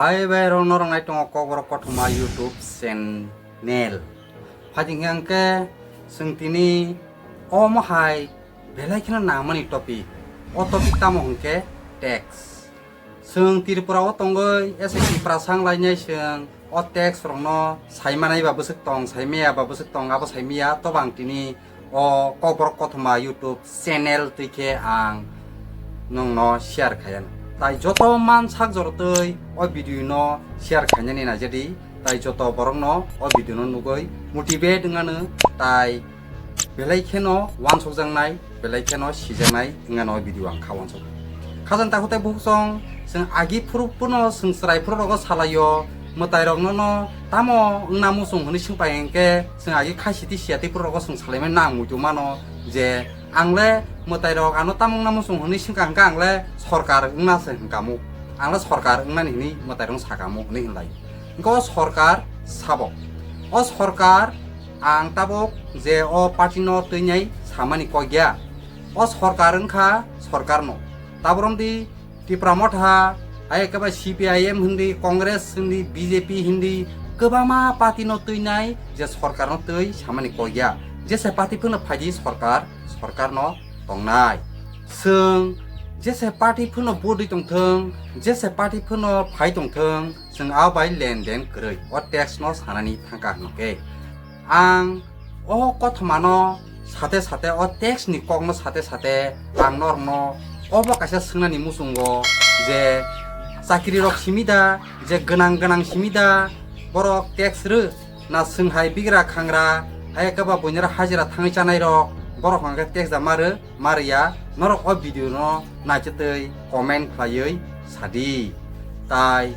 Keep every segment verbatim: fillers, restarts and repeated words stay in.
Hai bai rok norok nai tongo Kokborok Kothoma YouTube channel. Phaidi hwnkhe chwng tini omo hai belai kheno nangmani topic. O topic tamo hwnkhe tax. Chwng Tripura o tongwi S A T prasang lainai chwng o tax rokno saimanai ba bwswk tong, saimaya ba bwswk tong, abo saimaya, tobo ang tini o Kokborok Kothoma YouTube channel twi khe ang nwngno share khaiya. Tai joto mansak jorotwi o video no share khainani naijadi, tai joto borokno o video no nugwi motivate wngano, tai belai kheno wansukjaknai, belai kheno sijaknai wngano o video ang kha wansuk. Khajang takhuk tai bukhuk song, chwng agi phuru phuru no chwng chwrai phuru rogo salaio, mwtai rok no no tamo wngna muchung hwnwi swngpai hwnkhe, chwng agi khaisiti siyati phuru rogo chwng salaimani nang muitu mano je ang le mwtai rok ano tamo wngna muchung hwnwi swngkha hwnkhe ang le sorkar wngna se hwnkha mu, ang le sorkar wngnani hwnwi mwtai rok sakha mu hwnwi hwnlai. Hwnkhe o sorkar sabo, o sorkar ang tabuk je o party no twinai samani kok ya. O sorkar wngkha sorkar no. Tabuk romdi Tipra Motha, hai khe bai C P I M hindi, Congress hindi, B J P hindi, kwbangma party no twinai je sorkar no twi samani kok ya. Jese party phano phaidi sorkar, sorkar no tongnai. Chwng jese party phano vote tongthwng, jese party phano phai tongthwng, chwng a bai lenden kwrwi o tax no sanani thangkha hwnkhe. Ang o kothomano sate sate, o tax ni kokno sate sate ang norokno obo kaisa swngnani muchungo je chakri rok simi da, je gwnang gwnang simi da, borok tax rw na, chwng hai bigra khangra, hai khe ba buinira hajira thangwi chanai rok, borok hwnkhe tax da ma rw, ma rw ya, norok o video no naitwtwi comment khlaiwi sadi. Tai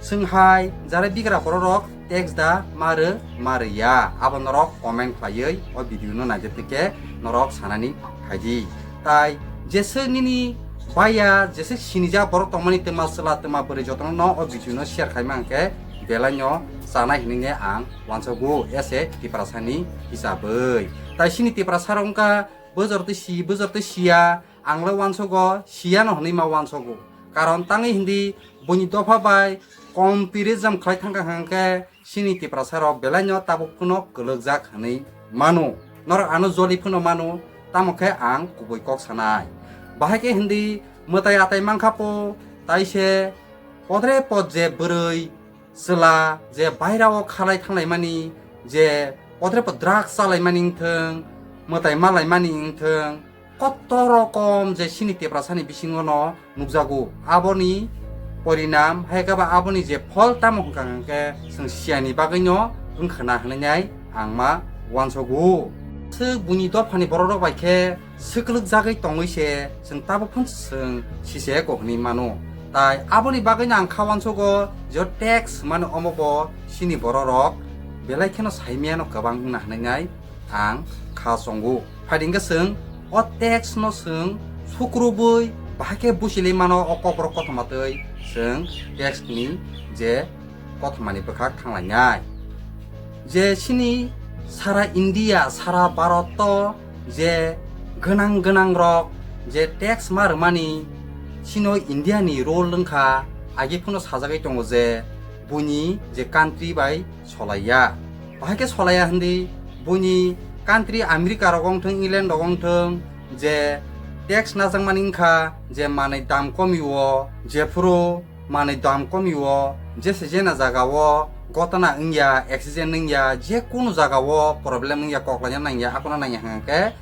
chwng hai jara bigra borok rok tax da ma rw ma rw ya, abo norok comment khlaiwi o video no naitwtwi khe norok sanani phaidi. Tai jeswk nini baya, jeswk sinijak borok tongmani twma chwla twma bwrwi jotono no o video no share khaima hwnkhe belai no chanai hwnwi ang wansago, ese Tiprasani hisabwi. Tai sini Tiprasa rok wngkha bujor twi si, bujor twi siya, ang le wansago, siya no hwnwi ma wansago. Karon tangwi hindi buini dopha bai compare jam khlai thangkha hwnkhe sini Tiprasa rok belai no tabuk phano kwlwkjak hwnwi mano. Norok ano joli phano mano, tamo khe ang kubui kok sanai. Bahai khe hindi mwtai atai mankha po, tai se podre pod je bwrwi chwla je bairao khalai thanglaimani, je podre pod drugs chalaimani wngthwng, mwtai malaimani wngthwng, kotto rokom je sini Tiprasani bisingo no nukjago. Aboni porinam hai khe ba aboni je phol tamo hwnkha hwnkhe chwng siyani bagwi no wngkhwna hwnwi ang ma wansago. Swk buini dophani borok rok bai khe swkwlwk jagwi tongwi se chwng tabuk phano chwng sise ko hwnwi mano. Tai aboni bagwino ang kha wansago je tax mano omo bo sini borok rok belai kheno saimiyano kwbang wngna hwnwi ang kha chongo. Phaidi hwnkhe chwng o tax no chwng sukrubwi bahai khe busilwi mano o kokborok kothoma twi chwng tax ni je kothomani bwkhak thanglainai. Je chini sara India, sara Bharat o je gwnang gwnang rok je tax ma rwmani, chino India ni rule wngkha, agi phano sajagwi tongo je buini je country bai solaiya. Bahai khe solaiya hindi buini country America rok wngthwng, England rok wngthwng, je tax najakmani wngkha je manwi dam komi o, jephuru manwi dam komi o, jese jena jaga o gotana wngya, accident wngya, je kunu jaga o problem wngya, koklaina nangya, akono nangya hwnkhe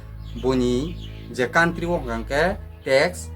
buini je country o hwnkhe tax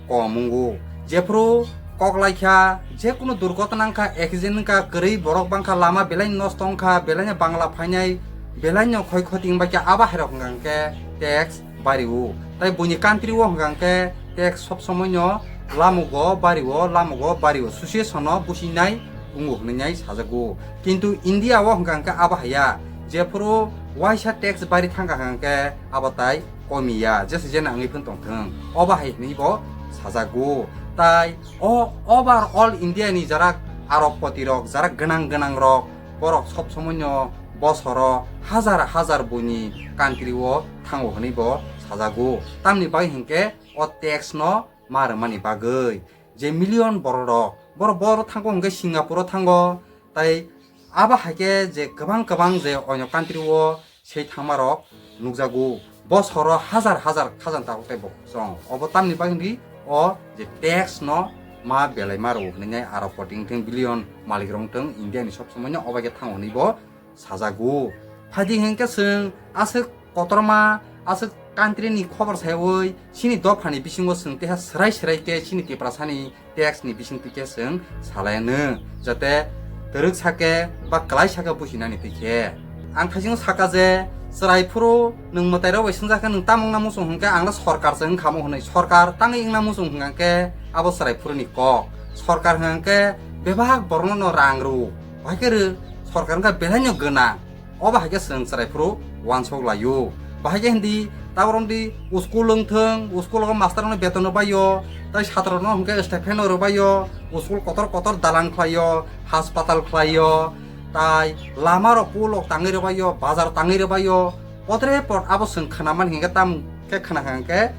kom wngo. Jephuru koklaikha, je kunu durgotona wngkha, accident wngkha, kwrwi borok bangkha, lama belai nosto wngkha, belai no bangla phainai, belai no khoi khoti wngbaikha, abo hai rok hwnkha hwnkhe tax bari o. Tai buini country o hwnkha hwnkhe tax sob somoi no lamugo bari o, lamugo bari o, situation no businai wngo hwnwi sajago. Kintu India o hwnkha hwnkhe abo haya, jephuru waisa tax bari thangkha hwnkhe abo tai komiya, jesa jena wngwi phano tongthwng, obo hai hwnwi bo sajago. Tai o overall India ni jarak arobpoti rok, jarak gwnang gwnang rok, borok sob somoi no bosoro hajar hajar buini country o thango hwnwi bo sajago. Tamni bagwi hwnkhe o tax no ma rwmani bagwi je million borok rok Borok boro thango hwnkhe Singapore o thango, tai abo hai khe je kwbang kwbang je onyo country o sei thangmarok nukjago. Bosoro hazar hazar khajang tago tei bo chong. Obo tamni bagwi o je tax no ma belai ma rwo hwnwi nai aro koti wngthang billion malik rok wngthang India ni sob somoi no obo khe thango hwnwi bo sajago. Phaidi hwnkhe chwng aswk kotorma, aswk country ni khobor saiwi chini dophani bisingo chwng teha swrai swrai khe chini Tiprasani tax ni bisingtwi khe chwng salai anw, jate twrwk sakhe ba kwlai sakhe businani twi khe. Ang thaisingo saka je, chwrai phuru nwng mwtairok bai swngjak khe nwng tamo wngna muchung hwnkhe ang le sorkar se wngkha mo hwnwi, sorkar tangwi wngna muchung hwnkha khe abo chwrai phuru ni kok. Sorkar hwnkha khe bebak borokno no rang rw, bahai khe rw, sorkar wngkha belai no gwnang. Obo hai khe chwng chwrai phuru uansuk lai-o. Bahai khe hindi, tabuk romdi school wng thung, school o master rokno beton rwbaio, tei satro rokno hwnkhe stipend rwbaio, school kotor kotor dalan khlaio, haspatal khlaio, tai lama rok pool rok tangwi rwbaio, bazar tangwi rwbaio, potre pot abo chwng khwnamani hinkhe tam khe khwna hinkhe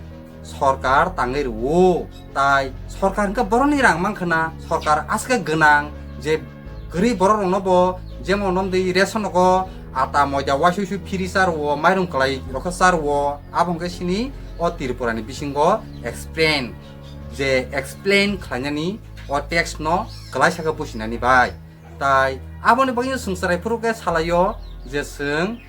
sorkar tangwi rwo. Tai sorkar hwnkhe borokni rang mankha na, sorkar aske gwnang je kwrwi borok rokno bo jemon romdi ration rogo ata moida uaisuksu free cha rwo, mairum kwlai rokhe cha rwo, abo hwnkhe sini o Tripura ni bisingo explain je explain khlainani o tax no kwlai sakhe businani bai. Tai aboni bagwi chwng chwrai phuru khe salaio je chwng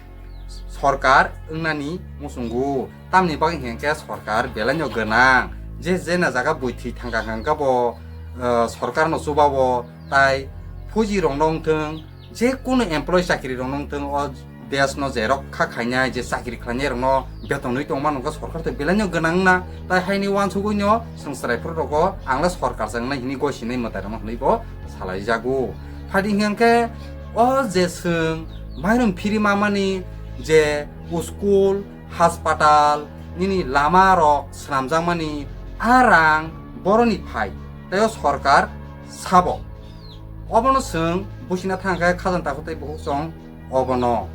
sorkar wngnani muchungo. Tamni bagwi hinkhe sorkar belai no gwnang. Je je na jaga bui thwi thangkha hwnkhe bo, eh, sorkar no chuba o, tai fuji rok no wngthung, je kunu employee chakri rok no wngthung, o desh no jerok kha khainai, je chakri khlainai rok no beton wi tongma nokha sorkar to belai no gwnang na. Tai haini uansugwi no chwng chwrai phuru rogo ang le sorkar se wngnai hini goi sinai mwtai rok no hwnwi bo salai jago. Phaidi hinkhe o je chwng mairum free mamani je school, haspatal, nini lama rok swnamjakmani a rang boroni phai, tei o sorkar sabo. Obono chwng busina thangkhe khajang takhuk tei bukhuk chong obono.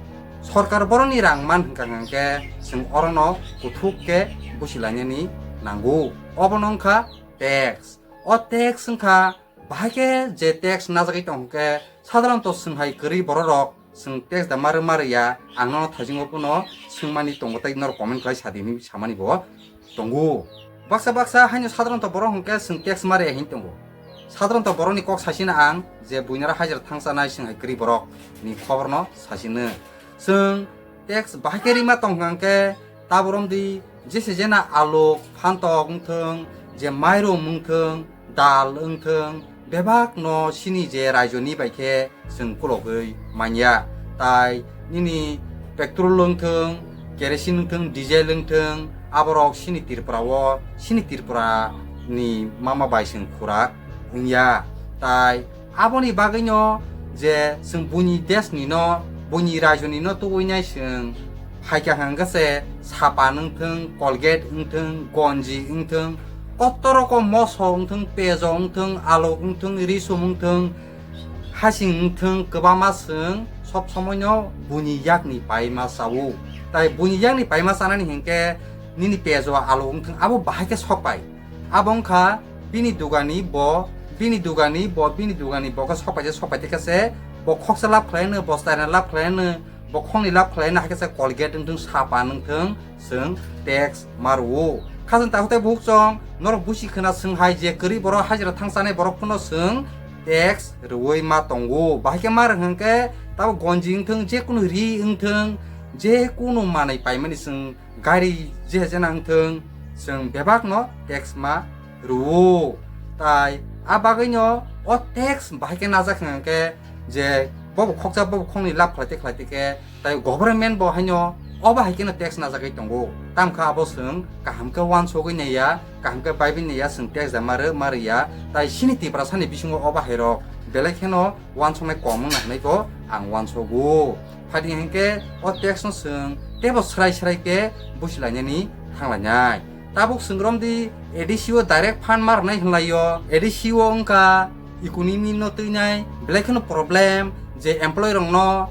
Sorkar boroni rang man hwnkha hwnkhe chwng orono kuthuk khe busilainani nango. Obono wngkha tax. O tax wngkha bahai khe je tax najagwi tong hwnkhe, sadharanto chwng hai kwrwi borok rok chwng tax da ma rw ma rw ya, ang nono thaisingo phano swngmani tongo tei norok comment khlai sa di hinwi samani bo tongo. Baksa baksa haino sadharanto borok hwnkhe chwng tax ma rw ya hinwi tongo. Sadharanto borokni kok sasino ang je buinaro hajira thangchanai chwng hai kwrwi borok ni khobor no sasino. Chwng tax bahai khe rima tong hwnkhe, taborom di jese jena aluk, phantok wngthung, je mairum wngthung, dal wngthung, bebak no sini je raijoni bai khe chwng kulogwi manya. Tai nini petrol wngthung, kerosene wngthung, diesel wngthung, aborok sini Tripura o, sini Tripura ni mama bai chwng khurak wngya. Tai aboni bagwino je chwng buini desh ni no, buini raijoni no tubui nai chwng phaikha hwnkhe se sapan wngthung, Colgate wngthung, gonji wngthung, kotto rokom moso wngthung, pejo wngthung, aluk wngthung, risum wngthung, hasing wngthung, kwbangma chwng sob somoi no buini yakni paima chao. Tai buini yakni paima chanani hinkhe nini pejo aluk wngthung, abo bahai khe sok pai. Abo wngkha bini dugani bo, bini dugani bo, bini dugani bo khe sok pai se, sok pai khe se bo khoksa lab khlai no, bo chaina lab khlai no, bo khongni lab khlai no, hai khe se Colgate wngthung, sapan wngthung, chwng tax ma rwo. Khajang takhuk tei bukhuk chong, norok busi khna chwng hai je kwrwi borok hajira thang chanai borok phano chwng tax rwui ma tongo. Bahai khe ma rwng hwnkhe tabo gonji wngthung, je kunu ri wngthung, je kunu manwi paimani chwng gari je je nang thung, chwng bebak no tax ma rwo. Tai a bagwi no o tax bahai khe najak hwnkhe je bobo khoksa bobo khongni lab khlai te khlai te khe, tai government bo haino obo hai kheno tax najagwi tongo. Tamkha abo chwng kaham khe uansugwi naiya, kaham khe baibi naiya, chwng tax da ma rw ma rwya. Tai sini Tiprasa ni bisingo obo hai rok belai kheno uansuknai kom wngna hinwi bo ang uansugo. Phaidi hinkhe o tax no chwng teibo swrai swrai khe busilainani thanglainai. Tabuk chwng romdi A D C o direct fund ma rwnai hwnlaio. A D C o wngkha economy no twinai belai kheno problem, je employee rokno,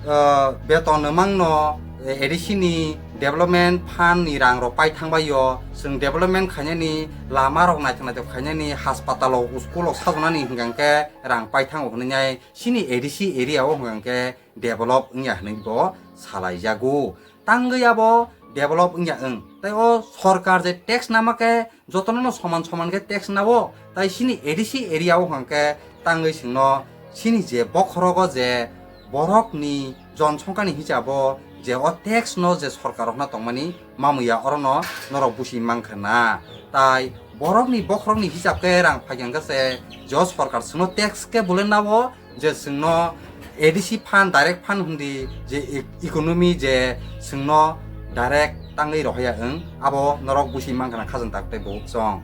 ah, beton no mangno, eh, A D C ni development fund ni rang rok pai thangbai o, chwng development khainani, lama rok naithok naithok khainani, haspatalo, school rok sajwnani hwnkha hwnkhe rang pai thango hwnwi nai chini A D C area o hwnkha hwnkhe develop wngya hwnwi bo salaijago. Tangwi abo develop wngya wng. Tei o sorkar je tax nama khe jotono no soman soman khe tax nao, tai chini A D C area o hwnkha khe tangwi chwngno chini je bokhorogo je borokni jon songkhani hisabo je o tax no je sorkar rokna tongmani mamuya orono norok busi mankha na. Tai borokni bokhorokni hisab khe rang phaikha hwnkhe se je o sorkar chwngno tax khe bole nao, je chwngno A D C fund, direct fund hwndi je e-, economy je chwngno direct tangwi rohaya wng, abo norok busi mankha na khajang tak tei buhuk chong.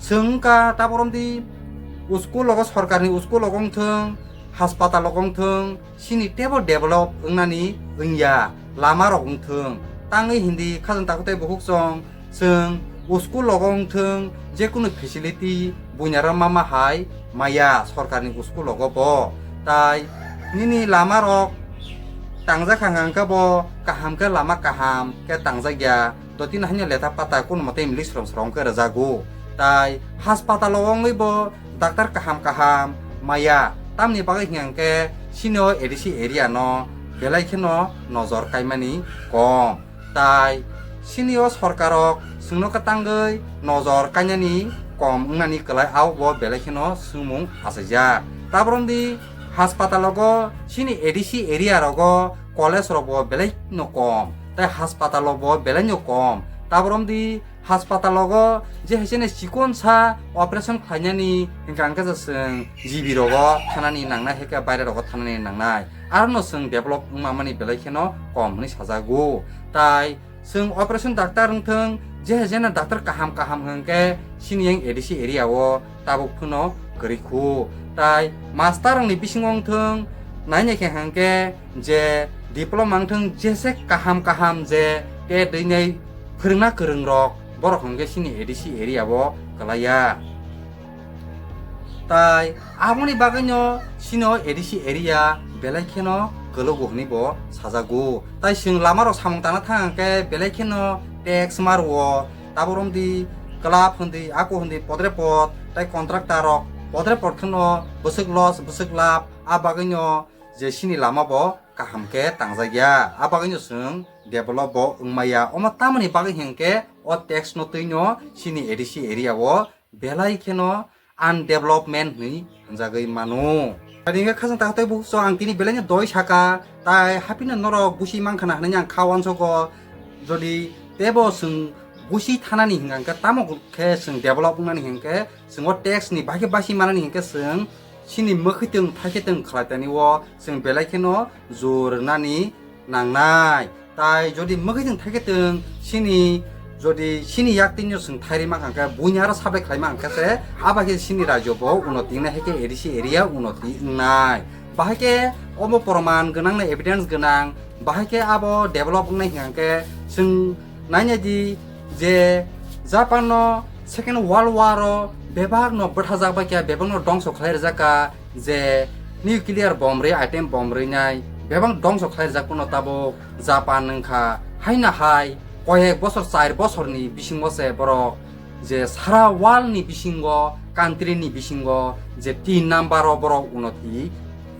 Chwng wngkha ta boromdi school logo, sorkarni school logo wngthwng, haspatal logo wngthwng, chini teibo develop wngnani wngya, lama rok wngthwng, tangwi hindi khajang tak tei buhuk chong. Chwng school logo wngthwng, jekunu facility buinaro mama hai maya sorkarni school logo bo. Tai nini lama rok tangjak hang hang khe bo kaham khe lama kaham khe tangjak ya. Dotino haino letha pata kunu mote English rong srong khe rwjago. Tai haspatal o wngwi bo doctor kaham kaham maya. Tamni bagwi hwnkha hwnkhe chini o A D C area no belai kheno nojor kaimani kom. Tai chini o sorkarok chwngno kwtangwi nojor kainani kom wngnani kwlai, abo bo belai kheno swngmung achaijak. Taboromdi haspatalogo chini A D C area rogo college rokbo belai no kom, tai haspatalobo belai no kom. Taboromdi haspatalogo je hai chini chikon sa operation khlainani hwnkha hwnkhe je chwng G B rogo thanani nangnai, hai khe baire rogo thanani nangnai. Arono chwng develop wngma mani belai kheno kom hwnwi sajago. Tai chwng operation doctor wngthwng, je hai jena doctor kaham kaham hwnkhe chini yang A D C area o tabuk phano kwrwi khu. Tai master rokni bisingo wngthwng, nainai khe hwnkhe je diploma wngthwng, jese kaham kaham je te dwinai phwrwngna kwrwng rok, borok hwnkhe chini A D C area o kwlaiya. Tai aboni bagwino chini o A D C area belai kheno kwlwgo hwnwi bo sajago. Tai chwng lama rok samung tangna thang hwnkhe belai kheno tax ma rwo, taboromdi club hwndi, ako hwndi podre pod, tai contractor rok podre pod kheno bwswk loss, bwswk lab, a bagwino je chini lama bo kaham khe tangjakya, a bagwino chwng develop bo wngmaya. Omo tamoni bagwi hwnkhe o tax no twino chini A D C area o belai kheno undevelopment hwnwi hwnjagwi mano. Tini hwnkhe khajang takhwtai bukhuk so ang tini belai no doi saka, tai haphino norok busi mankha na hwnwi ang kha uansogo. Jodi tebo chwng busi thanani hwnkha hwnkhe, tamo khe chwng develop wngnani hwnkhe, chwng o tax ni bahai khe basi manani hwnkhe, chwng chini mwkhwtwng thaikhetwng khlaitani o chwng belai kheno jor rwnani nangnai. Tai jodi mwkhwtwng thaikhetwng chini, jodi chini yaktwino chwng thairwi mankha hwnkhe, buini aro supply khlai mankha se, abo khe chini rajyo bo unoti wngnai, hai khe A D C area unoti wngnai. Bahai khe omo proman gwnang na evidence gwnang, bahai khe abo develop wngnai hwnkha hwnkhe chwng nainai di je Japan no Second World War o bebak no bwthajak bai khe, bebak no dongso khlai rijak kha, je nuclear bomb rwi, atom bomb rwi nai bebak dongso khlai rijak phano tabuk Japan wngkha. Haino hai koyek bosor, char bosorni bisingo se borok je sara world ni bisingo, country ni bisingo je tin number o borok unoti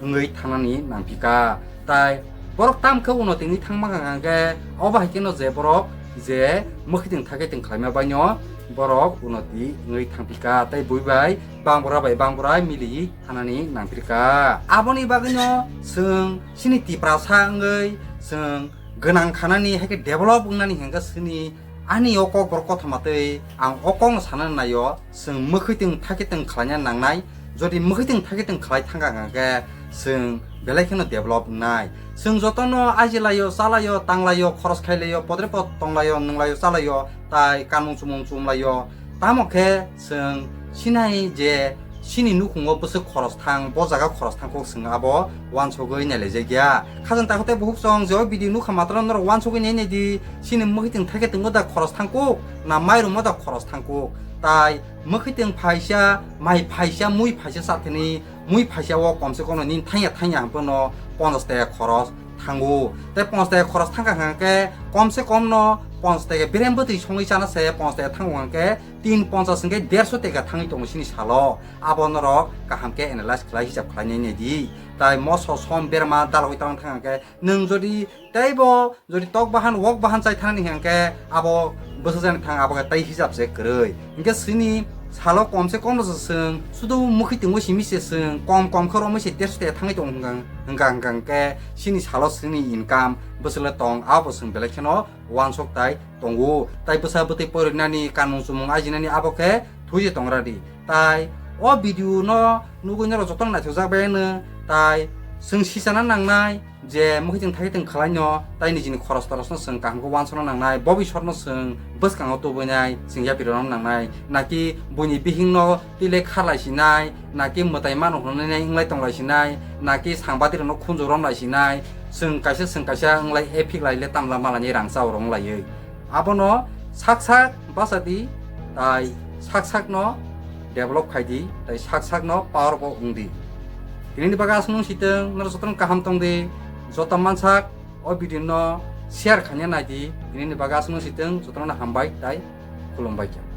wngwi thangnani nangphika. Tai borok tam khe unoti wngwi thangma hwnkha hwnkhe, obo hai kheno je borok je mwkhwtwng thaikhetwng khlaima baino borok unoti wngwi thangphika. Tai bui bai bangbura bai bangbura miliwi thanani nangphirkha. Aboni bagwino chwng chini Tiprasa wngwi chwng gwnang khanani, hai khe develop wngnani hwnkhe chini ani o kokborok kothoma twi ang o kokno sana naio, chwng mwkhwtwng thaikhetwng khlaina nangnai. Jodi mwkhwtwng thaikhetwng khlai thangkha hwnkhe chwng belai kheno develop wngnai. Chwng jotono ajilaio, chalaio, tanglaio, khoros khailaio, podre pod tonglaio, nwnglaio, chalaio, tai kanmung chumung chumlaio. Tamo khe chwng sinai je chini nukhungo bwswk khoros thang, bo jaga khoros thang kok chwng abo uansugwi nailaijakya. Khajang takhuk tei bukhuk chwng je o video nukha matwrwng norok uansugwi nainai di, chini mwkhwtwng thaikhe tongmo da khoros thang kok, na mairum da khoros thang kok. Tai mwkhwtwng phaisa, mai phaisa, mui phaisa chathani, mui phaisa o komse kom nini thangya thangya hwnphano ponchas taka khoros thango. Tei ponchas taka khoros thangkha hwnkhe kom se kom no ponchas taka berem bwtwi songwi chana se ponchas taka thango hwnkhe tin ponchas hwnkhe derso taka thangwi tongo chini salo. Abo norok kaham khe analyze khlai hisab khlainai nai di. Tai moso som berma dalogwi tang thang hwnkhe nwng jodi teibo jodi tok bahan wok bahan chai thangni hwnkhe abo bwsajani thang abo khe tei hisab se kwrwi. Hwnkhe chini salo kom se kom no se chwng sudu mukhi tongwi simi se chwng kom kom khe romwi se derso taka thangwi tongo hwnkha hwnkha hwnkha hwnkhe chini salo chini income bwswk le tong abo chwng belai kheno uansuk tai tongo. Tai bwsa bwtwi porinani kanmung chumung ajinani abo khe thwi se tongra di. Tai o video no nugwi norok jotono naithokjak bai no tai chwng sichana nangnai je mukhi tong thai tong khlai no tai nijini khoros toros no chwng kaham khe uansukna nangnai, bobiswt no chwng bwskango tubui nai chwng yapri rwna nangnai, naki buini bihik no twi le kharlai sinai, naki mwtai mano hwnwi nai wnglai tonglai sinai, naki sangbadirokno khunju romlai sinai, chwng kaisa chwng kaisa wnglai ephik lai le tamla malani rang chao rong laiwi. Abono sak sak bacha di, tai sak sak no develop khai di, tai sak sak no power bo wng di. Tinini bagwi aswk nung sitwng, norok jotono kaham tong di, joto mansak o video no share khaina nai di, tinini bagwi aswk nung sitwng, jotono hambai tai khulumbai kha.